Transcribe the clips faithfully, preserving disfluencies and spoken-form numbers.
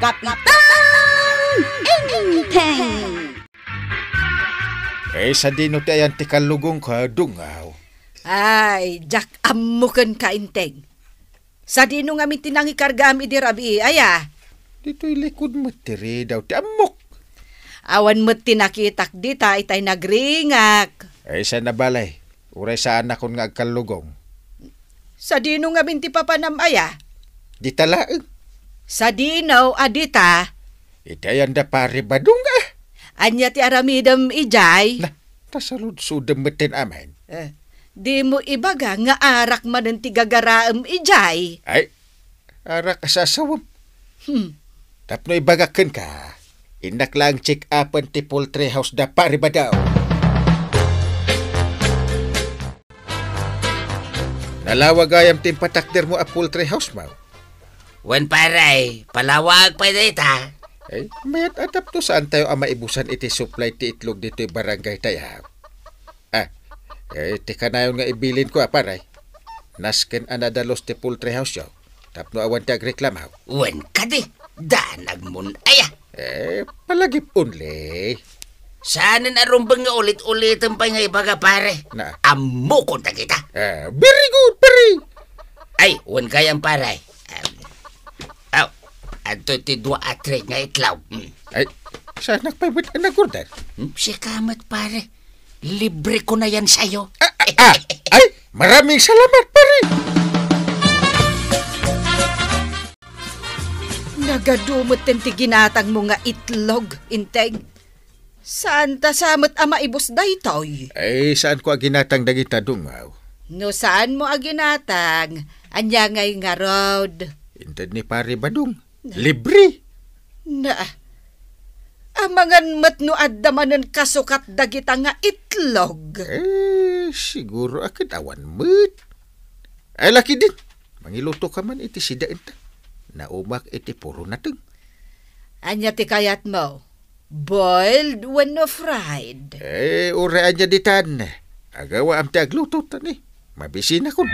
Kapitan Enteng! Eh, sadino ti ayan ti kallugongko, Dungaw? Ay, diak ammo kenka, Enteng. Sadino ngamin ti nangikargaam idi rabii, aya? Ditoy likud met ti ridaw ti ammok. Awan met ti nakitak dita itay nagringak. Ay, saan a bale. Uray saanakon nga agkallugong. Sadino ngamin ti papanam, aya? Dita laeng. Sadino a dita? Iti ayan da Pare Badong, ah. Ania ti aramidem idiay? Na, ta saludsodem metten amin. Eh, dimo ibaga nga arak manen ti gagaraem idiay? Ay, arak a sasawem. Hmm. Tapno ibagak kenka, innak laeng check-upen ti poultry house da Pare Badong. Nalawag gayam ti impatakdermo a poultry house, Maw? Wen, pare, palawaag pay dayta. Eh, mayat a tapno saantayo a maibusan iti supply ti itlog ditoy barangay tayo. Ah, eh, ti kanayon nga ibilinko a, pare. Nasken a nadalus ti poultry house yo. Tapno awan ti agreklamo. Wen kadi, danagmon aya. Eh, palagip only. Saanen a rumbeng nga ulit-ulitem pay nga ibaga, pare. Na. Ammokon dagita. Ah, very good, pare. Ay, wen gayam, pare. Um, aw, adto ti dua a tray nga itlog. Hmm. Ay, saanak pay met a nag-order? Hmm, sika met, pare. Libre ko na yan sa'yo. Ah, ah, ah. Ay, maraming salamat, pare. Nagadu metten ti ginatangmo nga itlog, Enteng. Saanta sa met a maibus daytoy? Ay, saanko a ginatang dagita, Dungaw. No saanmo a ginatang, ania ngay ngarud? Inted ni Pare Badong. Libre. Na, amangan met no adda manen kasukat dagita nga itlog. Eh, siguro a ket awan met. Ay, lakidin. Mangiluto ka man iti sidaenta. Naumak iti puro nateng. Ania ti kayatmo? Boiled wenno fried? Eh, uray ania ditan. Agawaam ti agluto, ta ni mabisinakon.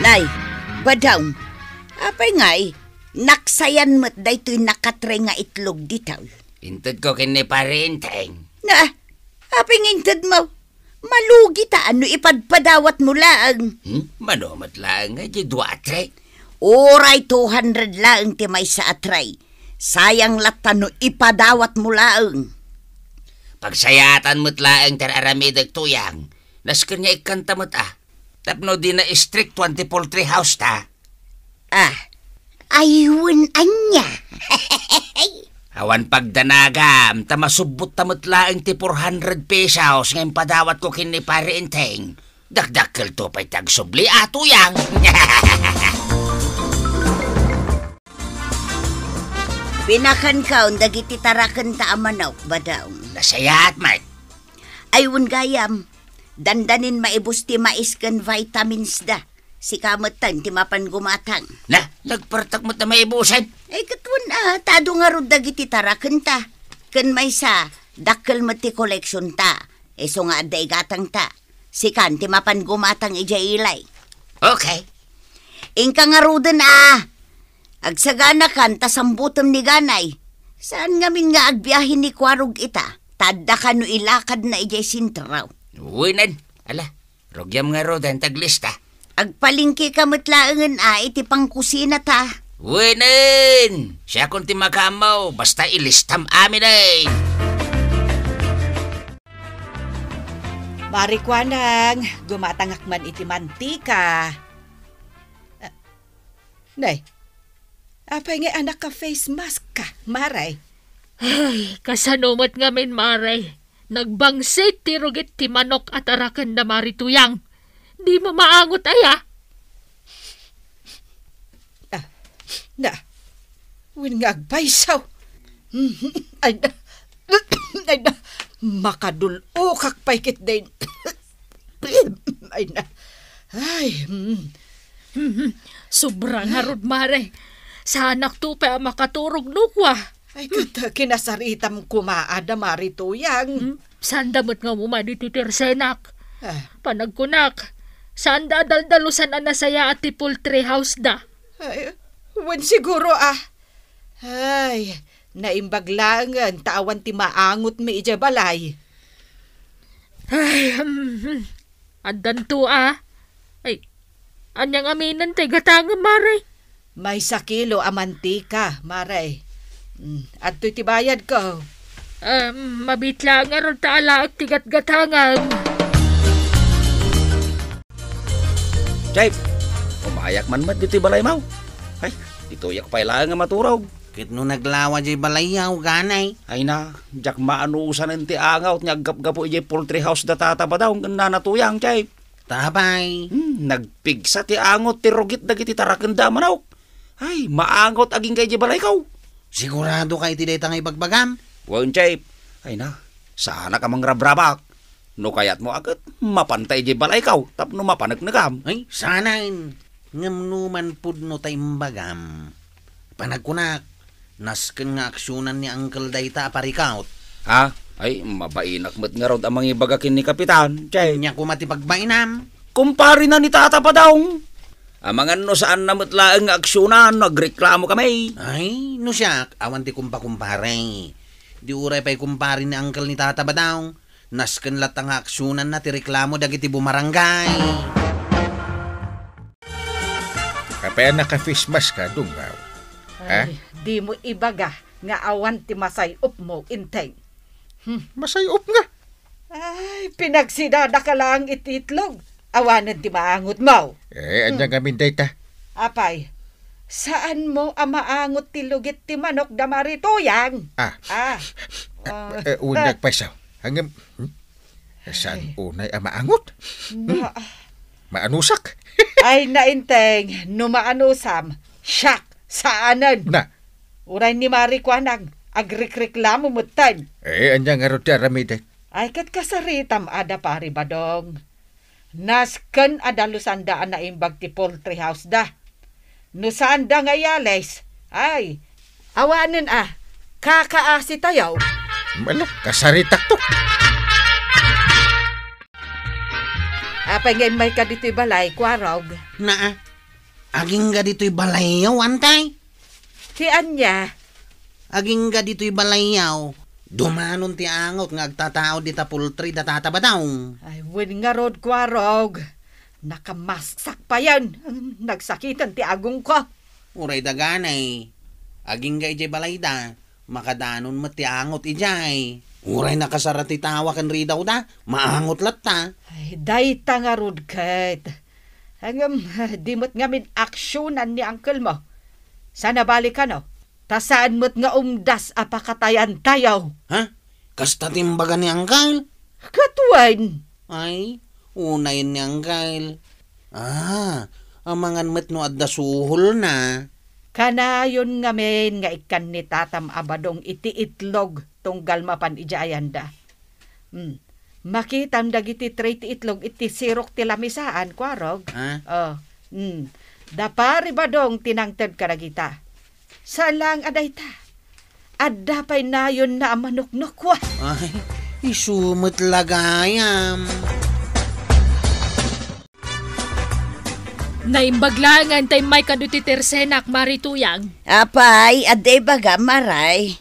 Nay, Badong, apay ngay, naksayan met daytoy nakatray nga itlog ditoy? Intedko ken ni Pare Enteng. Na, apay nga intedmo? Malugita no ipadpadawatmo laeng. Hmm? Mano met laeng nga di dua a tray? Uray two hundred laeng ti maysa a tray. Sayang latta no ipadawatmo laeng. Pagsayaatan met laeng ti aramidek, Tuyang. Nasken nga ikkanta met a. Tapno di na istriktuan ti poultry house ta. Ah, ay, wen ania? Awan pagdanagam, ta masubbot ta met laeng ti four hundred pesos nga impadawatko ken ni Pare Enteng. Dakdakkelto pay ti agsubli, a Tuyang. Pinakankon dagiti tarakenta a manok, Badong. Nasayaat met. Ay, wen gayam, dandanin maibus ti mais ken vitamins da. Sika metten ti mapan gumatang. Na, nagpartak met a maibusan. Ay, ket wen a, ta adu ngarud dagiti tarakenta. Ken maysa, dakkel met ti koleksionta. Isu nga adda igatangta. Sikan ti mapan gumatang idiay ilay. Okay. Inka ngaruden a. Agsaganakan ta sambutem ni Ganay. Saan ngamin nga agbiahe ni Kuarog ita? Ta adda kano ilakadna idiay sentro. Wenen. Ala, rugiam ngaruden ti aglista. Agpalengkeka met laengen a iti pangkusinata. Wenen! Siakon ti makaammo, basta ilistam amin, eh. Mari Kuanang, gumatangak man iti mantika. Ah, nay, apay nga anak ka face mask ka, Mare? Ay, kasano met ngamin, Mare? Nagbangsit ti rugit ti manok a taraken da Mari Tuyang. Di mo maangot aya? Ah, na, wen nga agpayso. Ay, na, ay, na, makadul-okak pay ketdin. Ay, na, ay, mm. Mhm. Sobra ngarud, Mare. Saanak to pay a makaturog no kua. Ay, ket kinasaritam koma a da Mari Tuyang. Hmm? Saanda met nga umadi ti tersenak. Ah. Panagkunak, saanda a daldalusan a nasayaat ti poultry house da. Ay, wen siguro, ah. Ay, naimbag laengen ta awan ti maangotmi idiay balay. Ay, hmm, addanto, ah. Ay, ania ngamin ti gatangem, Mare? Maysa kilo a mantika, Mare. Hmm, adtoy ti bayadko. Ah, mabit laeng ngarud ta alaek ti gatgatangem. Jay, umayak man met ditoy balaymo. Ay, ditoyak pay laeng a maturog. Ket no naglawa jay balayyo, ganay. Ay na, diak maanusanen ti angawt nga aggapgapu idiay poultry house da Tata Badaw ken Nana Tuyang, Jay. Tapay. Hmm, nagpigsa ti angot ti rugit dagiti tarakenda a manok. Ay, maangot agingga idiay balayko. Siguradoka iti dayta nga ibagbagam? Wen, Jay. Ay na, saanak a mangrabrabak. No kayatmo a ket, mapanta idiay balayko tapno mapaneknekam. Ay, saanen. Ngem no manpudno ta imbagam, panagkunak, nasken nga aksionan ni Uncle dayta a parikaut. Ha? Ay, mabainak met ngarud a mangibaga ken ni Kapitan, Jay. Ania koma ti pagbainam? Kumparena ni Tata Badong. Amangan no saanna met laeng nga aksionan no agreklamo kami. Ay, no siak, awan ti kumpakumpare. Di uray pay kumpare ni Uncle ni Tata Badong. Nasken latta nga aksionanna ti reklamo dagiti bumarangay. Apay a naka-face mask ka, Dunggaw? Ha? Ay, dimo ibaga nga awan ti masay-opmo, Enteng. Hmm. Masay-op nga? Ay, pinagsidadaka laeng iti itlog. Awanen ti maangotmo. Eh, ania ngamin dayta? Apay, saanmo a maangot ti lugit ti manok da Mari Tuyang? Ah. Ah. Eh, unyak pay sa. Ngem, hmm? Saan unay a maangot? Hmm? Maanusak? Ay, na, Enteng, no maanusam, siak, saanen. Na. Uray ni Mari Kuanang, agrikreklamo metten. Eh, ania ngarud ti aramidek? Ay, ket kasaritam a da Pari Badong. Nasken a dalusanda a naimbag ti poultry house da. No saanda nga iyalis, ay, awanen a, kakaasitayo. Ala, kasaritakto. Apay nga immayka ditoy balay, Kuarog? Naa, agingga ditoy balayyo, Antay. Ti ania? Agingga ditoy balayyo, dumanon ti angot nga agtataud dita poultry da Tata Badong. Ay, wen ngarud, Kuarog. Nakamasaksak payen. Nagsakiten ti agongko. Uray daganay. Agingga idiay balayda, makadanon met ti angot idiay. Uray nakasara ti tawa ken ridawda, maangot latta. Ay, dayta ngarud ket. Ngem, di met ngamin aksionan ni uncle mo. Saan a bali kano? Ta saan met nga umdas a pakatayantayo. Ha? Kasta ti imbaga ni Uncle? Ket wen? Ay, unayen ni Uncle. Ah, amangan met no adda suholna. Kanayon ngamin nga ikkan ni Tatam a Badong iti itlog tunggal mapan idiay ayanda. Hmm. Makitam dagiti tray ti itlog iti sirok ti lamisaan, Kuarog. Ha? Oh. Hmm. Da Pari Badong ti nangted kadagita. Saan laeng a dayta. Adda pay nayonna a manuknukwa. Ay, isu met la gayam. Naimbag laengen ta immay kano ti tersenak, Mari Tuyang. Apay, adda ibaga, Maray?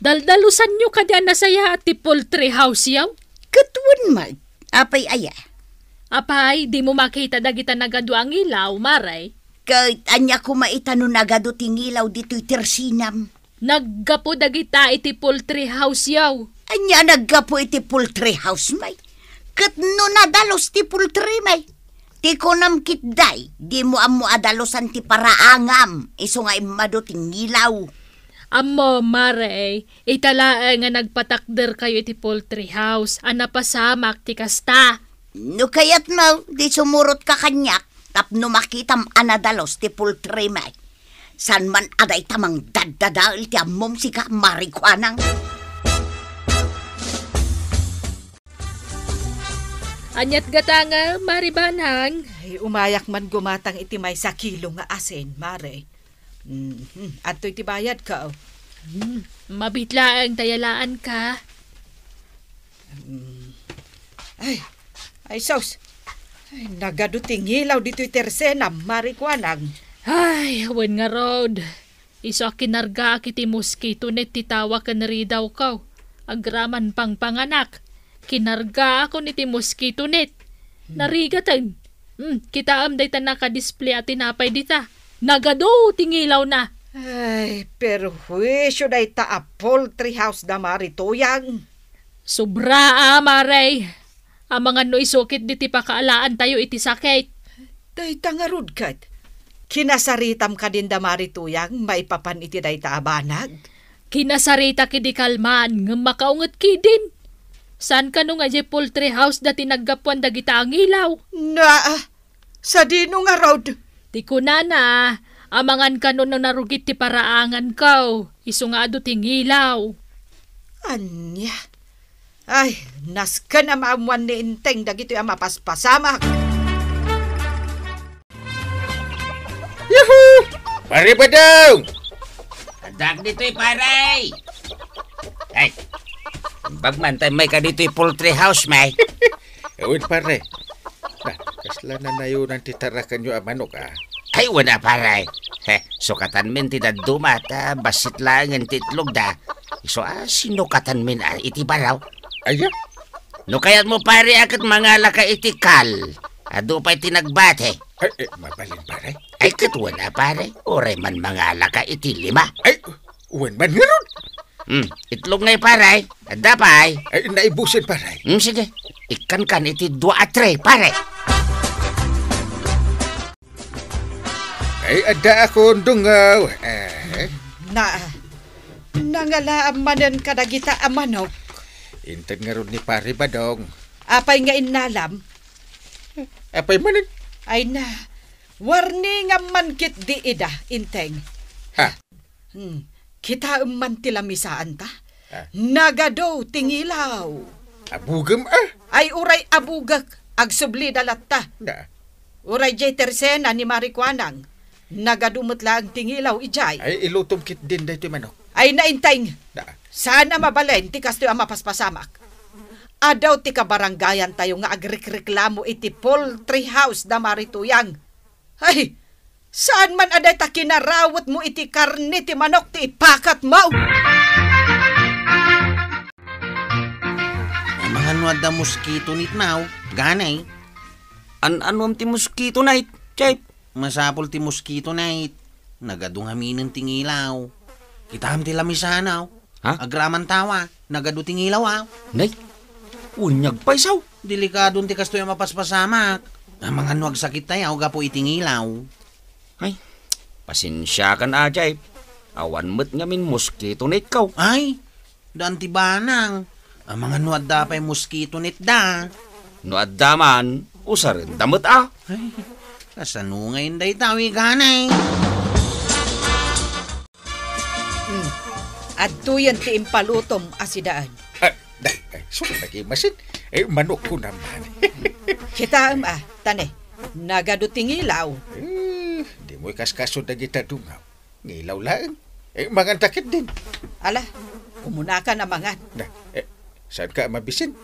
Daldalusanyo kadi a nasayaat ti poultry house-yo? Ket wen met, apay aya? Apay, dimo makita dagita nagadu a ngilaw, Maray? Ket ania koma ita no nagadu ti ngilaw ditoy tersenam? Naggapu dagita iti poultry house-yo. Ania naggapu iti poultry house, may? Ket no nadalus ti poultry, may? Ti kunam ketdi, dimo ammo a dalusan ti paraangam, isu nga immadu ti ngilaw. Ammo, Mare, ita laeng nga nagpatakderkayo iti poultry house a napasamak ti kasta. No kayatmo, di sumurotka kaniak tapno makitam a nadalus ti poultry, may. Saan man a dayta mangdaddadael ti ammom sika, Mari Kuanang. Aniat gatangem, Mari Banang? Ay, umayak man gumatang iti maysa kilo nga asin, Mare. Mhm. Adtoy ti bayadko. Hmm, mabit laeng ta yalaan ka. Hmm. Ay, ay, sus. Ay, nagadu ti ngilaw ditoy tersenam, Mari Kuanang. Ay, wen ngarud, isu a kinargaak iti mosquito net ti tawa ken ridawko. Agraman pangpanganak, kinargaakon iti mosquito net. Narigaten. Hmm, kitaem dayta nakadisplay a tinapay dita. Nagadu ti ngilawna. Ay, perhuisyo dayta a poultry house da Mari Tuyang. Sobra a, Mare. Amangan no isukit diti pakaalaantayo iti sakit. Dayta ngarud ket, kinasaritam kadin da Mari Tuyang maipapan iti dayta a banag? Kinasaritak idi kalman, ngem makaunget kidin. Saan kano nga idiay poultry house da ti naggapuan dagita a ngilaw? Naa, sadino ngarud? Ti kunana, amangan kano no narugit ti paraanganko, isu nga adu ti ngilaw. Ania? Ay, nasken a maammoan ni Enteng dagitoy a mapaspasamak. Yahoo! Pare Badong! Addak ditoy, pare! Ay, imbag man, tay may ka ditoy poultry house, may. Awan, pare. Na, kasla nanayonan ti tarakenyo a manok, a. Ay, wen a, pare. He, sukatan min ti dadduma, ta bassit laengen ti itlog da. Isu a, sinukatan min a iti baraw. Aya? No kayatmo, pare, a ket mangalaka iti kal. Adu pay ti nagbati. Ay, eh, mabalin, pare. Ay, ket wen a, pare. Uray man mangalaka iti lima. Ay, wen man ngarud. Hmm, itlog ngay, pare. Adda pay. Ay, naibusen, pare. Hmm, sige. Ikkankan iti dua a tray, pare. Ay, adda akon dungaw. Eh. Na, nangalaam manen kadagita a manok. Inted ngarud ni Pare Badong. Apay nga innalam? Apay manen? Ay na, warningam man ketdi ida, Enteng. Ha? Hmm. Kitaem man ti lamisaanta. Ah. Nagadu ti ngilaw. Abugem, ah? Ay, uray abugek, agsubli da latta. Na. Uray jay tersena ni Mari Kuanang. Nagadu met laeng ti ngilaw idiay. Ay, ilutom ketdin daytoy manok. Ay, na, Enteng. Na. Saan a mabalin ti kastoy a mapaspasamak. Adu ti kabarangayantayo nga agrikreklamo iti poultry house da Mari Tuyang. Ay, saan man a dayta kinarawetmo iti karne ti manok ti ipakatmo? Amangan no adda mosquito net now, ganay. An-anuam ti mosquito net, Chief? Masapul ti mosquito net. Nagadu ngaminen ti ngilaw. Kitaem ti lamisana, oh. Ha? Agraman tawa, nagadu ti ngilaw, ah. Nay, unyag pay, saw. Delikadon ti kastoy a mapaspasamak. Amangan no agsakittayo gapu iti ngilaw. Ay, pasensiakan, Ajay. Awan met ngamin mosquito net ko. Ay, daan ti banang. Amangan no adda pay mosquito net da. No adda man, usarenda met, ah. Ay, kasano ngay dayta, wiganay? Hmm. Adtoyen ti impalutom a sidaan. Ah, day, ay, saan nagimasin? Eh, manok ko naman. Kitaem, ah, tane. Nagadu ti ngilaw. Eh, di mo ikaskaso dagita dungaw. Ngilaw laeng. Eh, mangan ta ketdin. Ala, umuna ka na mangan. Na, eh, saan ka mabisin?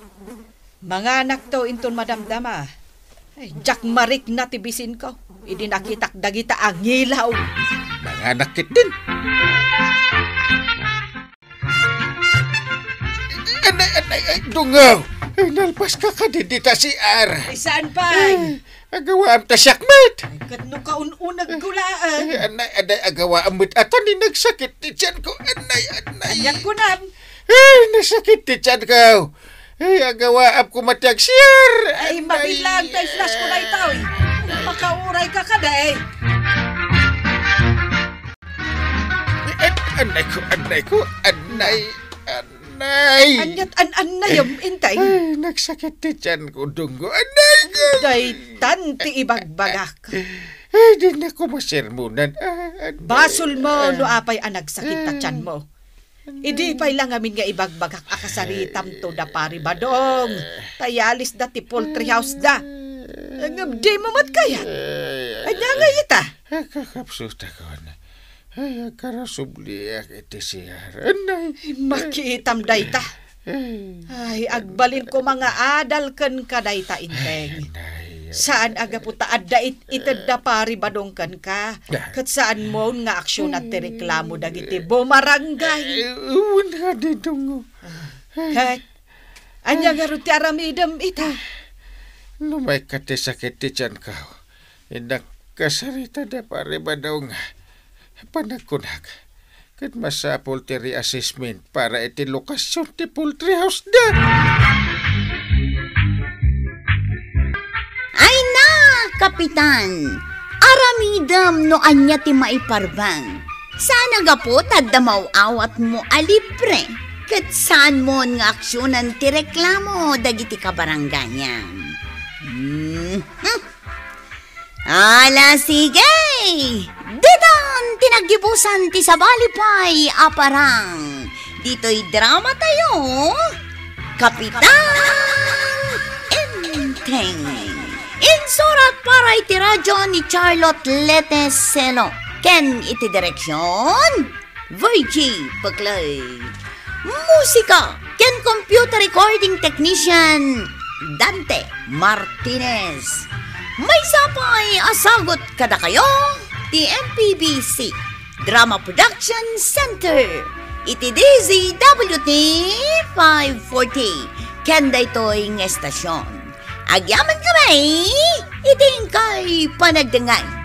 Manganakto inton madamdama. Ay, diak marikna ti bisinko. Idi nakitak dagita a ngilaw. Manganak ketdin. Anay, anay, ay, dungaw. Ay, nalpas ka kadi dita C R. Ay, saan pay? Ay, agawaam ta siak met. Ay, ket no kaun-uneg ko laeng. Ay, anay, anay, agawaam met. Atan ni nagsakit ti tiyan ko. Anay, anay. Aniak kunam? Ay, nasakit ti tiyan ko. Ay, agawaam ko mati agsiar. Ay, mabilang tayo flash ko na ito, eh. Makauray ka ka, day. Ay, anay ko, anay ko, anay, anay. Anyat an-, anay, am, intay. Ay, nagsakit ti tiyan ko, dunggo, anay ko. Daytan ti ibagbagak. Ay, di na ko masermonan. Ah, anay. Basol mo, no apay a nagsakit ta tiyan mo. Idi pay la ngamin nga ibagbagak a kasaritamto da Pari Badong, ta yalis da ti poultry house da. Ngem di mo met kayat. Anya nga ita? Kakapsutakon. Ay, agkarasubliak iti siaran. Ay. Makitam dayta. Ay, agbalin ko nga adal ken kadayta, inteng. Ay, Saan a gapu ta adda it-, itedda Pari Badong kenka. Ket saanmon nga aksionan ti reklamo dagiti bumarangay. Eh, wen, Adi Dongo. Ket, ania ngarud ti aramidem ita? Lumayka ti sakit ti tianko. Innak kasarita da Pari Badong. Panagkunak, ket masapul ti reassessment para iti lokasion ti poultry house da. Ay na, Kapitan! Aramidem no ania ti maiparbeng. Saan a gapu ta adda maaw-awatmo a libre, ket saanmon nga aksionan ti reklamo dagiti kabarangayem. Hmm. Ala, sige! Ditan ti naggibusan ti sabali pay a parang. Ditoy drama tayo, Kapitan Enteng. Insurat para iti radyo ni Charlotte Lete Selo. Ken iti direksyon, Virgie Paclay. Musika ken computer recording technician, Dante Martinez. Maysa pay a sagut kadakayo ti M P B C Drama Production Center iti D Z W T five forty ken daytoy nga estasyon. Agyaman kami iti inkay panagdengngeg.